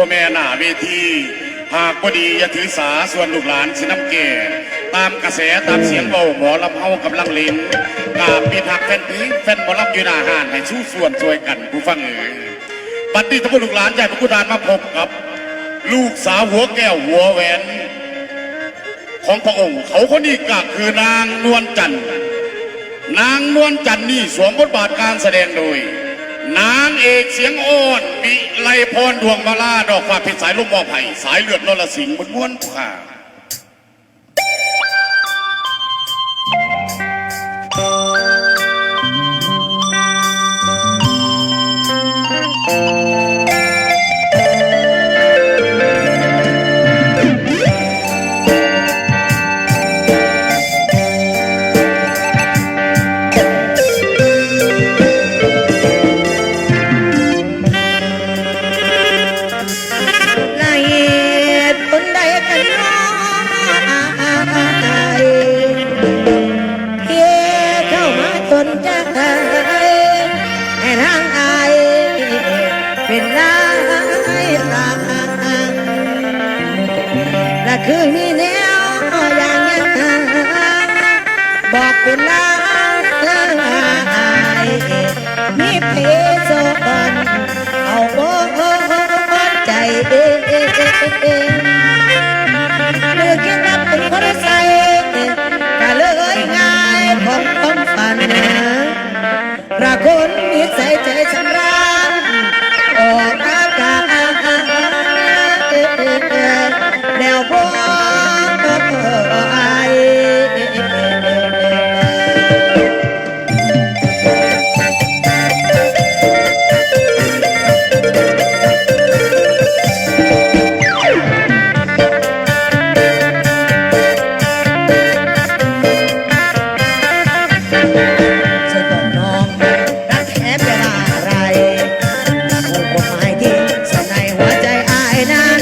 ແມ່ໜ້າເວທີ ຫາກບໍ່ດີຢ່າຖືສາ ສ່ວນລູກຫຼານຊິນຳແກ້ ຕາມກະແສຕາມສຽງເວົ້າ ໝໍລຳເຮົາກຳລັງຫຼິ້ນ ກາບມິດຮັກແຟນເພງ ແຟນໝໍລຳຢູ່ໜ້າຮ້ານ ໃຫ້ສູ້ຊວນຊ່ວຍກັນຜູ້ຟັງເອີຍ. ບັດນີ້ທ່ານຜູ້ລູກຫຼານ ຢາກໃຫ້ພວກທ່ານມາພົບກັບ ລູກສາວຫົວແກ້ວຫົວແຫວນ ຂອງພະອົງ ເຂົາຄົນນີ້ກໍຄືນາງນວນຈັນ. ນາງນວນຈັນນີ້ສວມບົດບາດການສະແດງໂດຍ ນາງເອກສຽງອ່ອນ ວິໄລພອນ ດວງມາລາ ດອກຟ້າເພັດ ສາຍລົມມອບໃຫ້ ສາຍເລືອດນໍລະສິງ ມ່ວນໆ ຜູ້ຂ້າ. ລະເຫດຜົນໃດກັນນໍ ທີ່ເຂົ້າມາຈົນຈາກໄທ ໃຫ້ທາງອ້າຍເປັນລາຍຕາ ລະຄືມີແນວຢ່າງຫຍັງ ບອກເປັນລາຍເອີ ມີໃຜສອນເອົາບໍ່ໃຈ ຫຼືຄິດວ່າເປັນຄົນໃສ ກະເລີຍງ່າຍຂອງຄວາມຝັນ ລະຄົນນິໄສໃຈສຳລານ ອອກອາກາດແນວບໍ່ອາຍ. ເຈົ້າຂອງນ້ອງຮັກແທ້ແປວ່າອະໄລ? ຮູ້ຄວາມໝາຍທີ່ສະໃນຫົວໃຈອ້າຍນັ້ນ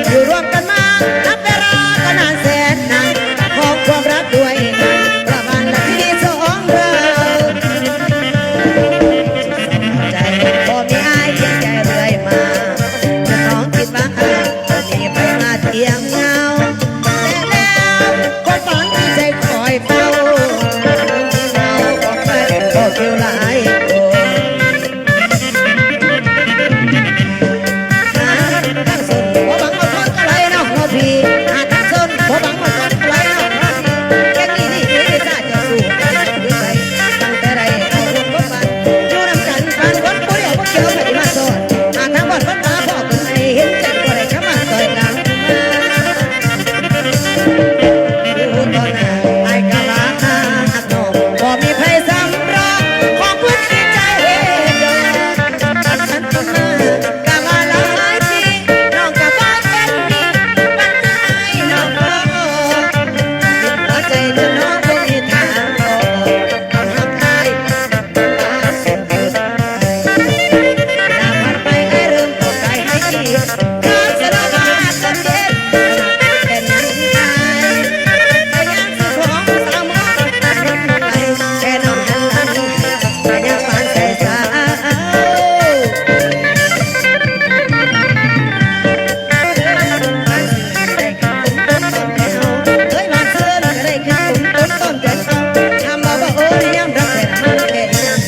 ຢູ່ຮ່ວມກັນມານັບເວລາກໍນານແສນນານ ຂອງຄວາມຮັກດ້ວຍກັນ ລະຫວ່າງທີ່ສອງເຮົາ ໃຈບໍ່ມີອ້າຍຄຽງໃຈເລື້ອຍມາ ຈະຕ້ອງຄິດວ່າ ບໍ່ມີໃຜມາທຽງເງົາ ແຕ່ແລ້ວຄວາມຝັນທີ່ໃຈຄອຍເຝົ້າ ເຮົາກໍໄປບໍ່ເກີນຫຼາຍຄົນ ຫາທາງຊົນບໍ່ຫວັງວ່າຄົນກະໄລນ້ອງເຮົາພີ ຫາທາງຊົນບໍ່ຫວັງວ່າຄົນກະໄລນ້ອງເຮົາພີ ແຕ່ນີ້ນີ້ຄືຊາດເຈົ້າສູ່ ຕັ້ງແຕ່ໃດເຮົາຮ່ວມຄົບກັນ ຢູ່ນຳກັນປານຄົນຜູ້ດຽວບໍ່ກ່ຽວໃຜມາສອນ ຫາກທາງວັດວັດວາພໍ່ເພິ່ນໃຫ້ເຫັນໃຈ ບໍ່ໄດ້ຄຳວ່າຊ່ອຍກັນ ຢູ່ຕໍ່ໜ້າອ້າຍກະວ່າຮັກນ້ອງ ບໍ່ມີໃຜສຳຮອງຂອງຄົນທີ່ໃຈເຮັດດອກ ກັບສັນຕິມາກະວ່າຫຼາຍປີ ນ້ອງກະບໍ່ເປັນໜີ້ ປັນໃຫ້ນ້ອງບໍ່ ຫົວໃຈຈະນ້ອງບໍ່ມີທາງອອກ ຮັກອ້າຍ ເຄີຍຫວານເຊີນກະໄດ້ຄືຕົນຕົ້ນແຕ່ເຊົ້າ ຄຳວ່າບໍ່ໂອ້ນຍາມຮັກແທ້ນະມັນແທ້ອີ່ຫຍັງ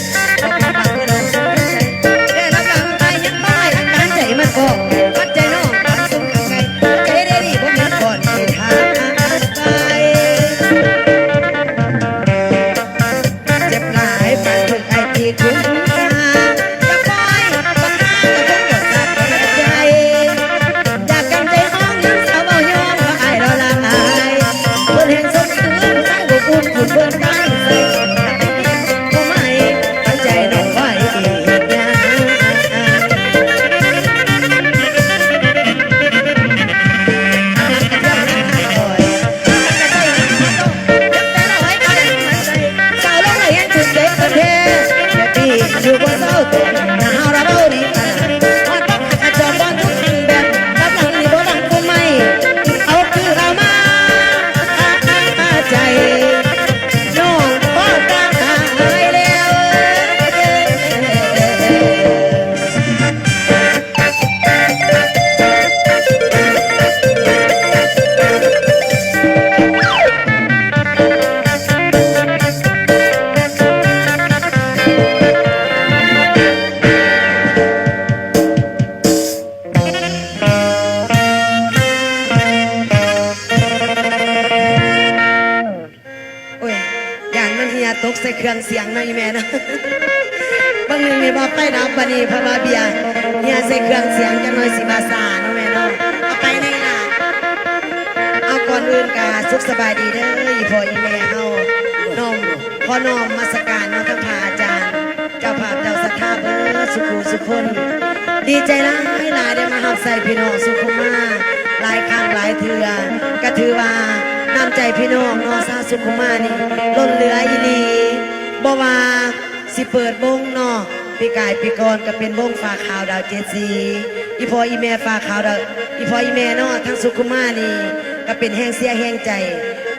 ບໍ່ເປັນປາກເພິ່ນເອົາສຸດໃຈ ແຕ່ລະຫຼັງໄປຍັງບໍ່ໄດ້ອາການໃຈມັນອອກ ປັດໃຈນ້ອງປານສົມກັບໄກ່ ໃຈໄດ້ດີບໍ່ແມ່ນກ່ອນຊິຖາມໄປ ເຈັບຫຼາຍປານຖືກອ້າຍຕີຂຸມຂາ ກະປ່ອຍປາກກາກະຄົງບໍ່ສາແກ່ໃຈ ຢາກກັນໃຈຮ້ອງຍາມສາວເວົ້າຍ້ອງວ່າອ້າຍລໍຫຼາຍ ເພິ່ນແຮ່ງສົມຄືນໃຊ້ບໍ່ອຸ່ນ ເພິ່ນຕັ້ງໃສ່ຜູ້ໃໝ່ ໃຫ້ໃຈນ້ອງໄວ້ອີກຍາມ ສາວລາວໃຫ້ຍັງຖືກໃຈເພິ່ນແທ້ ແບບນີ້ຢູ່ບໍ່ເຊົາ ຖ້າເຮົາລະເວົ້າດີຂະໜາດ ວ່າຕ້ອງຫາກະຈອມບອນທຸກຮູບແບບ ກັບຫຼັງນີ້ບໍ່ຫວັງຜູ້ໃໝ່ ເອົາຄືເອົາມາ ໃຈ ຕົກໃສ່ເຄື່ອງສຽງເນາະອີ່ແມ່ເນາະ. ບາງໜຶ່ງນີ້ວ່າໄຟດັບ ບາດນີ້ເພິ່ນວ່າເບຍເຫື່ອໃສ່ເຄື່ອງສຽງ ຈັກໜ້ອຍຊິວ່າຊ້າເນາະແມ່ເນາະ. ເອົາໄປແນ່ລະ. ເອົາ ກ່ອນອື່ນກະສຸກສະບາຍດີເດີ ອີ່ພໍ່ອີ່ແມ່ເຮົາ ນ້ອມ ຂໍນ້ອມນະມັດສະການເນາະ ທັງພະອາຈານ ເຈົ້າພາບເຈົ້າສັດທາເບິດສູ່ຜູ້ສູ່ຄົນ. ດີໃຈຫຼາຍໆ ໄດ້ມາຮັບໃຊ້ພີ່ນ້ອງສຸຂຸມມາຫຼາຍຄັ້ງຫຼາຍເທື່ອ ກະຖືວ່ານ້ຳໃຈພີ່ນ້ອງເນາະ ຊາວສຸຂຸມມານີ້ລົ້ນເຫຼືອອີ່ຫຼີ. ບໍ່ວ່າຊິເປີດວົງເນາະ ປີກາຍປີກ່ອນກະເປັນວົງຟ້າຂາວດາວເຈັດສີ ອີ່ພໍ່ອີ່ແມ່ຟ້າຂາວດາວ ອີ່ພໍ່ອີ່ແມ່ເນາະ ທັງສຸຂຸມມານີ້ກະເປັນແຮງເຊຍແຮງໃຈ.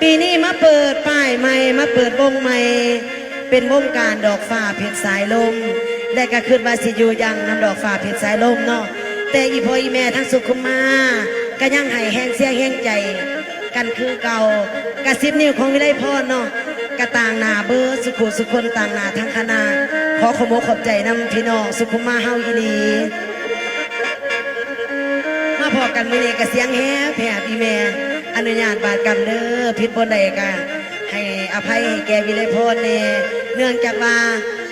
ປີນີ້ມາເປີດປ້າຍໃໝ່ ມາເປີດວົງໃໝ່ ເປັນວົງການດອກຟ້າເພັດສາຍລົມ ແລະກະຄຶດວ່າຊິຢູ່ຢັ້ງນຳດອກຟ້າເພັດສາຍລົມເນາະ ແຕ່ອີ່ພໍ່ອີ່ແມ່ທັງສຸຂຸມມາກະຍັງໃຫ້ແຮງເຊຍແຮງໃຈກັນຄືເກົ່າ. ກະສິບນິ້ວຂອງວິໄລພອນເນາະ ກະຕາງໜ້າເບິດສຸຂູສຸຄົນ ຕາງໜ້າທັງຄະນະ ຂໍຂອບອົກຂອບໃຈນຳພີ່ນ້ອງສຸຂຸມມາເຮົາອີ່ຫຼີ. ມາພໍ້ກັນມື້ນີ້ກະສຽງແຫບໆ ອີ່ແມ່ ອະນຸຍາດບາດກຳເດີ ຜິດບ່ອນໃດກະ ໃຫ້ອະໄພໃຫ້ແກ່ວິໄລພອນແນ່ ເນື່ອງຈາກວ່າ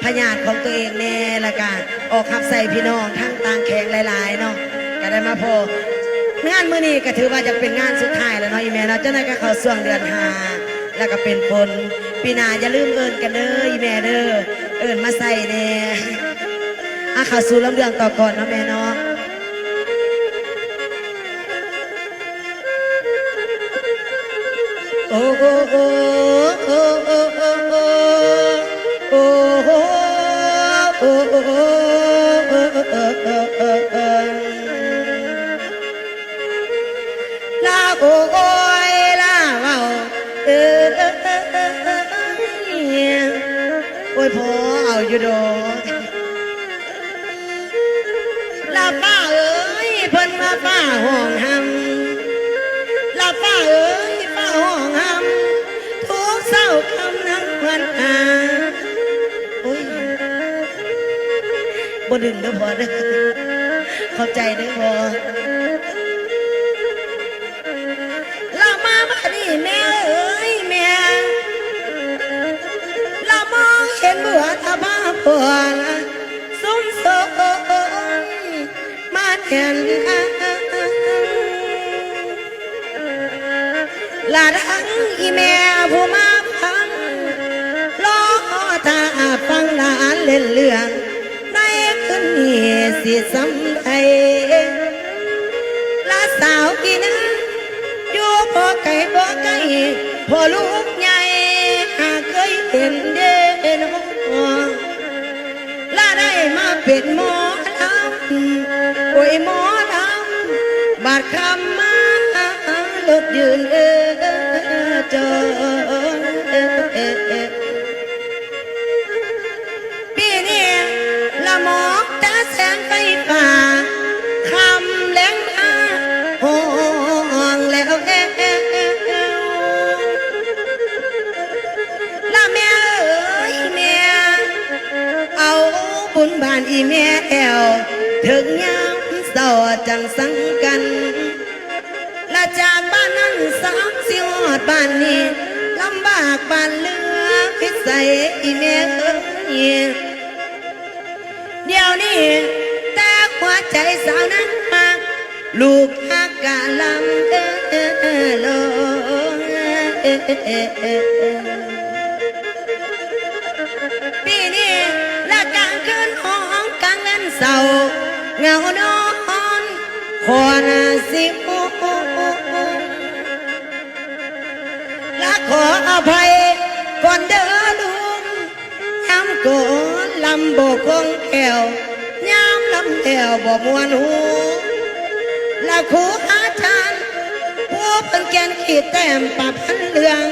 ພະຍາດຂອງຕົວເອງແນ່ ແລ້ວກະອອກຮັບໃຊ້ພີ່ນ້ອງທາງຕ່າງແຂວງຫຼາຍໆເນາະ ກະໄດ້ມາພໍ້. ງານມື້ນີ້ກະຖືວ່າຈະເປັນງານສຸດທ້າຍແລ້ວເນາະ ອີ່ແມ່ເນາະ ຈັກໜ້ອຍກະເຂົ້າຊ່ວງເດືອນຫ້າ ແລ້ວກະເປັນຝົນ. ປີໜ້າຢ່າລືມເອີ້ນກັນເດີ ອີ່ແມ່ເດີ ເອີ້ນມາໃສ່ແນ່. ອາ ເຂົ້າສູ່ລຳເລື່ອງຕໍ່ກ່ອນເນາະແມ່ເນາະ. ລາໂອ້ຍ ລາເວົ້າເອີຍ ໂອ້ຍ ພໍເອົາຢູ່ດອກ. ລາຟ້າເອີຍ ເພິ່ນວ່າຟ້າຮ້ອງຮຳ ລາຟ້າເອີຍ ຟ້າຮ້ອງຮຳ ທຸກເຊົ້າຄ່ຳນຳວັນອາ. ໂອ້ຍ ບໍ່ດຶງເດີພໍ່ເດີ ຂອບໃຈເດີພໍ່. ລາມາບາດນີ້ແມ່ເອີຍແມ່ ລາມອງເຫັນບົວຕາພາພວນ ຊຸມຊົນມາແໜ້ນອັງ ລາທັງອີ່ແມ່ຜູ້ມາຟັງ ລໍຖ້າຟັງຫຼານເຫຼັ້ນເລື່ອງ ໃນຄືນນີ້ຊິສ່ຳໃດ ລາສາວອີ່ນາງ ຢູ່ບໍ່ໄກບໍ່ໄກ ພໍ່ລູກໃຫຍ່ຫາເຄີຍເຫັນເດເນາະ ລາໄດ້ມາເປັນໝໍລຳ ໂອ້ຍ ໝໍລຳ ບາດຄຳມາລົດຢືນເອີຈອ ປີນີ້ລະໝອກຕາແສງໄຟຟ້າ ຄ່ຳແລງມາຮ້ອງແລ້ວແລ້ວ ລະແມ່ເອີຍແມ່ ເອົາບຸນບ້ານອີ່ແມ່ແລ້ວ ເຖິງຍາມເຊົ້າຈັ່ງສັງກັນ ລະຈາກບ້ານນັ້ນສາມສີ່ຮອດບ້ານນີ້ ລຳບາກບ້ານເຫຼືອພິໄສອີ່ແມ່ເອີຍ ດຽວນີ້ແຕ່ຫົວໃຈສາວນັ້ນມາ ລູກຮັກກະລຳເອີໂລ ປີນີ້ລະກາງຄືນຫ້ອງກາງເຮືອນເສົ້າ ເຫງົານອນ ຂໍນາຊິໂອ ລະຂໍອະໄພກ່ອນເດີລຸງ ຍາມກ່ອນລຳບໍ່ຄ່ອງແຄ້ວ ຍາມລຳແລ້ວບໍ່ມ່ວນຫູ ລະຄູອາຈານ ຜູ້ເພິ່ນຂຽນຂີດແຕ້ມປະພັນເລື່ອງ